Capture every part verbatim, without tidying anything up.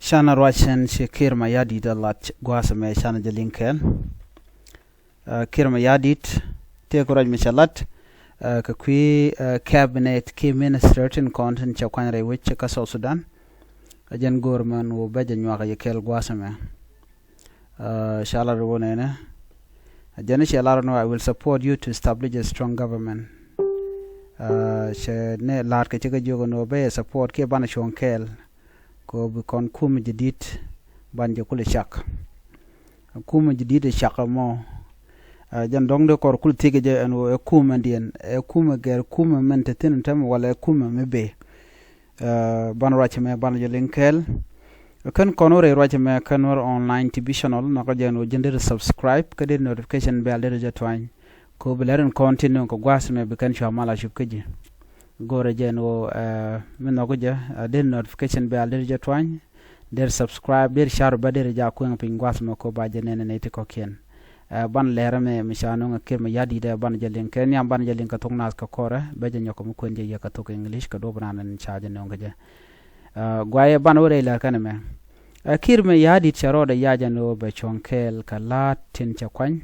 Canɛ ruac ɛn ci Kiir Mayardit ɛ lat gua̱a̱th ɛmɛ canɛ jɛ liŋ kɛɛl. Kiir Mayardit tëëkɛ ruac mi cɛ lat kɛ kui̱ cabinet kiɛ minister tin kɔn tin cɛ kuany rɛy wec kä South Sudan. Ɛ jɛn go̱o̱r mɛn ɣöö bɛ jɛ nyuak ɛ yɛ kɛɛl gua̱a̱th ɛmɛ. Ca lat ɣöö nɛnɛ ɛ jɛn cɛ lat ɣöö, "I will support you to establish a strong government." Cɛ ni la̱a̱t kɛ ci kɛ jiök ɛn ɣöö bɛ yɛ support kiɛ banɛ cuɔ̱ŋ kɛɛl kɛ ɣöö bi kɔn kumɛ jɛ di̱t ban jɛ kulɛ cak. Kumɛ jɛ di̱t ɛ cak ɛmɔ. Jɛn dɔ̱ŋ dee kɔr kulɛ thiec kɛ jɛ ɛn ɣöö ɛ kumɛ diɛn, ɛ kumɛ gɛr kumɛ min te thi̱n täämɛ wala ɛ kumɛ mi bëë. Banɛ ruac ɛmɛ banɛ jɛ liŋ kɛɛl. Kän kɔn wä rɛy ruac ɛmɛ kä Nuer Online T V Channel, nhɔkä jɛ ɛn ɣöö ji̱n deri subscribe kä deri notification bell deri jɛ tuany. Kɛ ɣöö bi lɛr in kɔn tin nööŋ kɛ gua̱a̱th ɛmɛ bi kɛn cua mal a cup kä ji̱. Go̱o̱rɛ jɛ ɛn ɣöö mi nhɔkä jɛ deri notification bell deri jɛ tuany. Deri subscribe, deri share bä, deri jɛ a kueŋ piny gua̱a̱th ɛmɛ kɛ ɣöö ba jɛ nɛn ɛ nɛy ti kɔ̱kiɛn. Banɛ lɛr ɛmɛ mi ca nööŋ ɛ Kiir Mayardit ɛ banɛ jɛ liŋ kɛ nhiam, banɛ jɛ liŋ kɛ thok naath kɛ kɔrɛ, bɛ jɛ nyɔk kɛ mi kuɛn jɛ yɛ kɛ thok English kɛ duɔ̱p raan ɛn ca jɛ nööŋ kɛ jɛ. Guayɛ banɛ wä rɛy lɛr kɛn ɛmɛ. Kiir Mayardit cɛ rɔɔdɛ yac ɛn ɣöö bɛ cuɔ̱ŋ kɛɛl kɛ la̱a̱t tin cɛ kuany.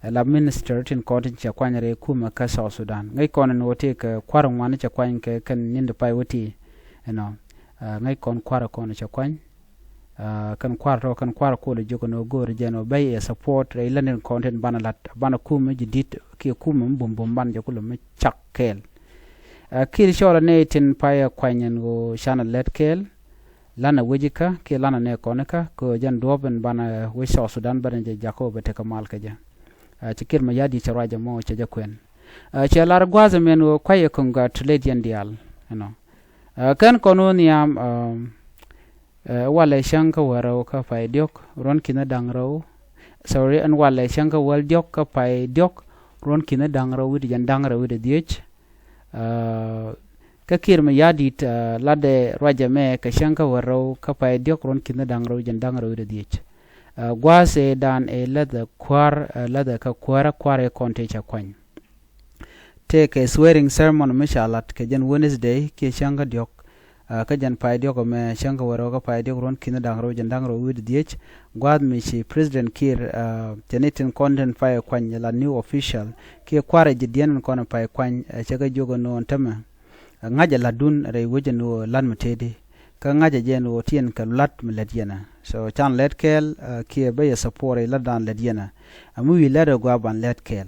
Ɛ la minister tin kɔn tin cɛ kuany rɛy kumɛ kä South Sudan. Ŋäc kɔn ɛn ɣöö tëëkɛ kua̱r ŋuan cɛ kuany kɛ kɛn ni̱n ti pay wä ti ɛnɔ. Ŋäc kɔn kua̱r kɔn cɛ kuany. Kɛn kua̱r tɔ kɛn kua̱r kol jiök ɛn ɣöö go̱o̱r jɛ ɛn ɣöö bɛ yɛ support rɛy ländin kɔn tin banɛ la̱t banɛ kumɛ jɛ di̱t kiɛ kumɛ mi bumbum banɛ jɛ kulɛ mi cak kɛɛl. Kiir cɔɔlɛ nɛy tin pay ɛ kuany ɛn ɣöö canɛ lät kɛɛl. Lanɛ wec ikä kiɛ lanɛ nɛ kɔn ikä kɛ ɣöö jɛn duɔ̱ɔ̱p in banɛ wec South Sudan banɛ jɛ jakä ɣöö bɛ tekɛ mal kɛ jɛ. Ci Kiir Mayardit cɛ ruac ɛmɔ cɛ jɛ kuɛn. Cɛ lar gua̱a̱th ɛmɛn ɣöö kuay ɛ congratulate yɛn diaal ɛnɔ. Kɛn kɔn ɣöö nhiam walɛ cäŋ kä wäl rɛw kä pay diɔ̱k ruɔ̱n ki̱n da̱ŋ rɛw. Sorry, ɛn walɛ cäŋ kä wäl diɔ̱k kä pay diɔ̱k ruɔ̱n ki̱n da̱ŋ rɛw wi̱cdɛ jɛn da̱ŋ rɛw wi̱cdɛ dhiec. Kä Kiir Mayardit latdɛ ruac ɛmɛ kɛ cäŋ kä wäl rɛw kä pay diɔ̱k ruɔ̱n ki̱n da̱ŋ rɛw jɛn da̱ŋ rɛw wi̱cdɛ dhiec. Gua̱a̱th ëëdan ëë läthɛ kuäär, läthɛ kä kuäärä kua̱r ëë kɔn tëë cɛ kuany. Tëëkɛ swearing ceremony mi ca lat kɛ jɛn Wednesday kiɛ cäŋ kä diɔ̱k. Kä jɛn pay diɔ̱k ɛmɛ cäŋ kä wäl rɛw kä pay diɔ̱k ruɔ̱n ki̱n da̱ŋ rɛw jɛn da̱ŋ rɛw wi̱cdɛ dhiec. Gua̱a̱th mi ci President Kiir cɛ ni tin kɔn tin pay kuany la new official kiɛ kua̱rɛ ji̱ diɛn in kɔn pay kuany cɛ kɛ jiök ɛn ɣöö ɛn tämɛ. Ŋa̱cä la̱tdun rɛy wec ɛn ɣöö la̱t mi tëëdi. Kä ŋa̱cä jɛ ɛn ɣöö ti ɛn kɛ la̱t mi lät yɛn ɛ. So can lät kɛɛl kiɛ bä yɛ support rɛy la̱tdan lät yɛn ɛ. Ɛ mi wi̱i̱ lät ɛ gɔaa ban lät kɛɛl.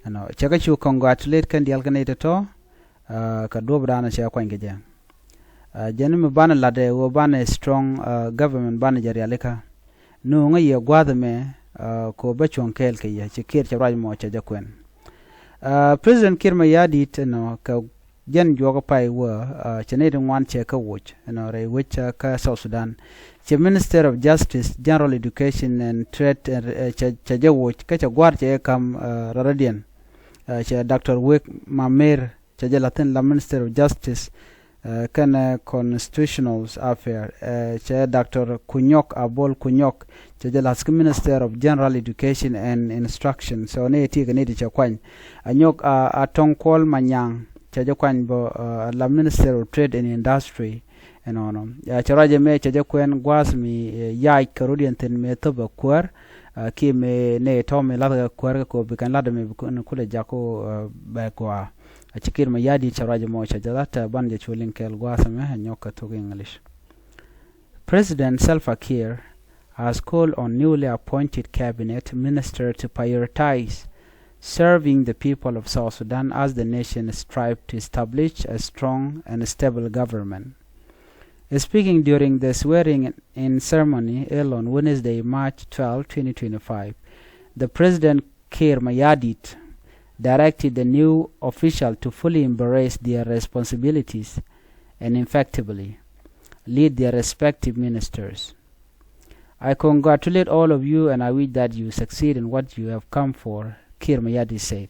Ɛnɔ cɛ kɛ cu congratulate kɛn diaal kɛ nɛy tɔ̱tɔ̱. Kɛ duɔ̱ɔ̱pdan cɛ kuany kɛ jɛ. Jɛn mi banɛ la̱t ɛ ɣöö banɛ strong government banɛ jɛ rialikä. Nööŋä yɛ gua̱a̱th ɛmɛ kɛ ɣöö bä cuɔ̱ŋ kɛɛl kɛ yɛ ci Kiir cɛ ruac mɔ cɛ jɛ kuɛn. President Kiir Mayardit ɛnɔ kɛ jɛn juɔk pay wä cɛ nɛy ti ŋuan cɛ kä woc ɛnɔ rɛy wec kä South Sudan. Cɛ Minister of Justice, General Education and Trade cɛ jɛ woc kä cɛ gua̱a̱r cɛ jɛ ka̱m raradiɛn. Cɛ Doctor Wek Mamer cɛ jɛ la̱thi̱n la Minister of Justice kɛnɛ Constitutional Affair. Cɛ Doctor Kunyok Abol Kunyok cɛ jɛ la̱th kä Minister of General Education and Instruction. So ni ti kɛ ni ti cɛ kuany. Anyok Atong Kuol Manyang cɛ jɛ kuany bä la Minister of Trade and Industry. Ɛnɔnɔ cɛ ruac ɛmɛ cɛ jɛ kuɛn gua̱a̱th mi yac kɛ rot yɛn thi̱n mëë thop ɛ kuäär. Kiɛ mëë nɛ tɔ̱ mi la̱th kɛ kuäär kɛ kop bi kɛn la̱t ɛmɛ bi kulɛ jak ko bɛ gɔaa. A ci Kiir Mayardit cɛ ruac ɛmɔ cɛ jɛ la̱t ban jɛ cu liŋ kɛɛl gua̱a̱th ɛmɛ ɛ nyɔk kɛ thok English. President Salva Kiir has called on newly appointed cabinet minister to prioritize serving the people of South Sudan as the nation strive to establish a strong and stable government. Speaking during the swearing-in ceremony held on Wednesday, March twelve, twenty twenty-five, the President Kiir Mayardit directed the new official to fully embrace their responsibilities and effectively lead their respective ministers. "I congratulate all of you and I wish that you succeed in what you have come for," Kiir Mayardit said.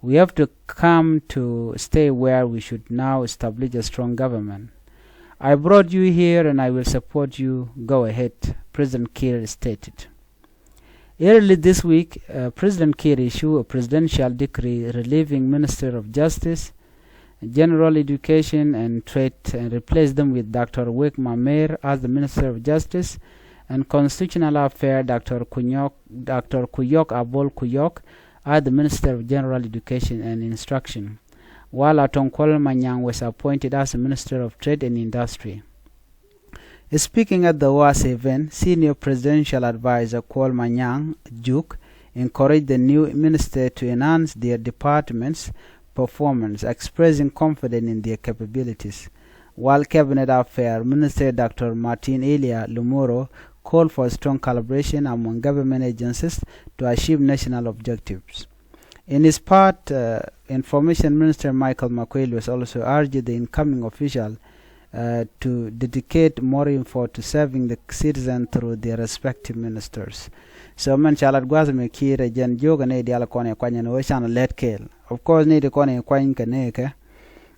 "We have to come to stay where we should now establish a strong government. I brought you here and I will support you. Go ahead," President Kiir stated. Early this week, uh, President Kiir issued a presidential decree relieving Minister of Justice, General Education and Trade, and replace them with Doctor Wek Mamer as the Minister of Justice, and Constitutional Affairs, Doctor Kunyok, Doctor Kuyok Abol Kuyok as the Minister of General Education and Instruction, while Atong Kuol Manyang was appointed as the Minister of Trade and Industry. Speaking at the WASH event, Senior Presidential Advisor Kuol Manyang Juk encouraged the new minister to enhance their department's performance, expressing confidence in their capabilities. While Cabinet Affairs Minister Doctor Martin Elia Lumuro called for strong collaboration among government agencies to achieve national objectives. In his part, uh, Information Minister Michael Makuei Lueth also urged the incoming official uh, to dedicate more effort to serving the citizen through their respective ministers. So mɛn ca lat gua̱th mi ki̱i̱r ɛ jɛn jiök ɛ nɛy diaal kɔn ɛ kuany ɛn ɣöö can lɛt kɛɛl. Of course, nɛy ti kɔn ɛ kuany kɛ nɛy kɛ,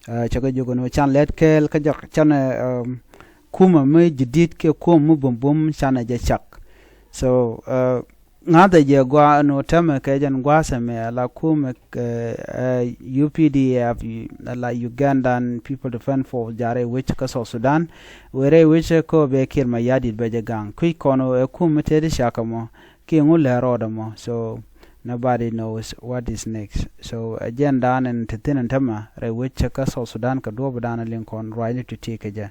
uh, cɛ kɛ jiök ɛn ɣöö can lɛt kɛɛl kä jɔk can ɛ, um, kumɛ mi ji̱ di̱t kɛ kumɛ mi bumbum can ɛ jɛ cak. So, uh, ŋa̱thɛ jɛ gua̱a̱ ɛn ɣöö täämɛ kɛ jɛn gua̱a̱th ɛmɛ ala kumɛ, eh, eh, U P D F, ala Ugandan People Defense Force, ja̱ rɛy wec kä South Sudan. Wëë rɛy wec kä bɛ Kiir Mayardit bɛ jɛ gaŋ. Kui̱c kɔn ɣöö ɛ kumɛ tëë ti cakɛ mɔ kiɛ ŋu lɛ rɔɔdɛ mɔ. So nobody knows what is next. So ɛ jɛn da̱a̱n ɛn te thi̱n ɛn täämɛ rɛy wec kä South Sudan kɛ duɔ̱ɔ̱p da̱a̱n liŋ kɔn ruacni ti ti kɛ jɛ.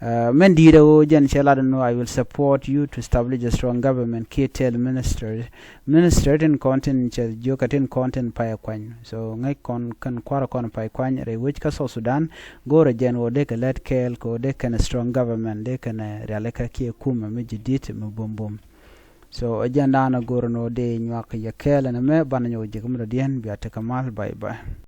Uh, mɛn di̱i̱t ɛ ɣöö jɛn cɛ lat ɛn ɣöö I will support you to establish a strong government kiɛ tell minister, minister tin kɔn tin cɛ jiök kɛ tin kɔn tin pay kuany. So ŋäc kɔn kɛn kua̱r kɔn pay kuany rɛy wec kä South Sudan. Go̱o̱rɛ jɛn ɣöö dee kɛ lɛt kɛɛl kɛ ɣöö dee kɛn strong government dee kɛn rialikä kiɛ kumɛ mi ji̱ di̱t mi bumbum. So ɛ jɛn da̱a̱n ɛ go̱o̱rɛ ni ɣöö dee nyuak yɛ kɛɛl ɛn ɛmɛ banɛ nyɔk ji̱ kä mi dɔ̱diɛn bia tekɛ mal. Bye bye.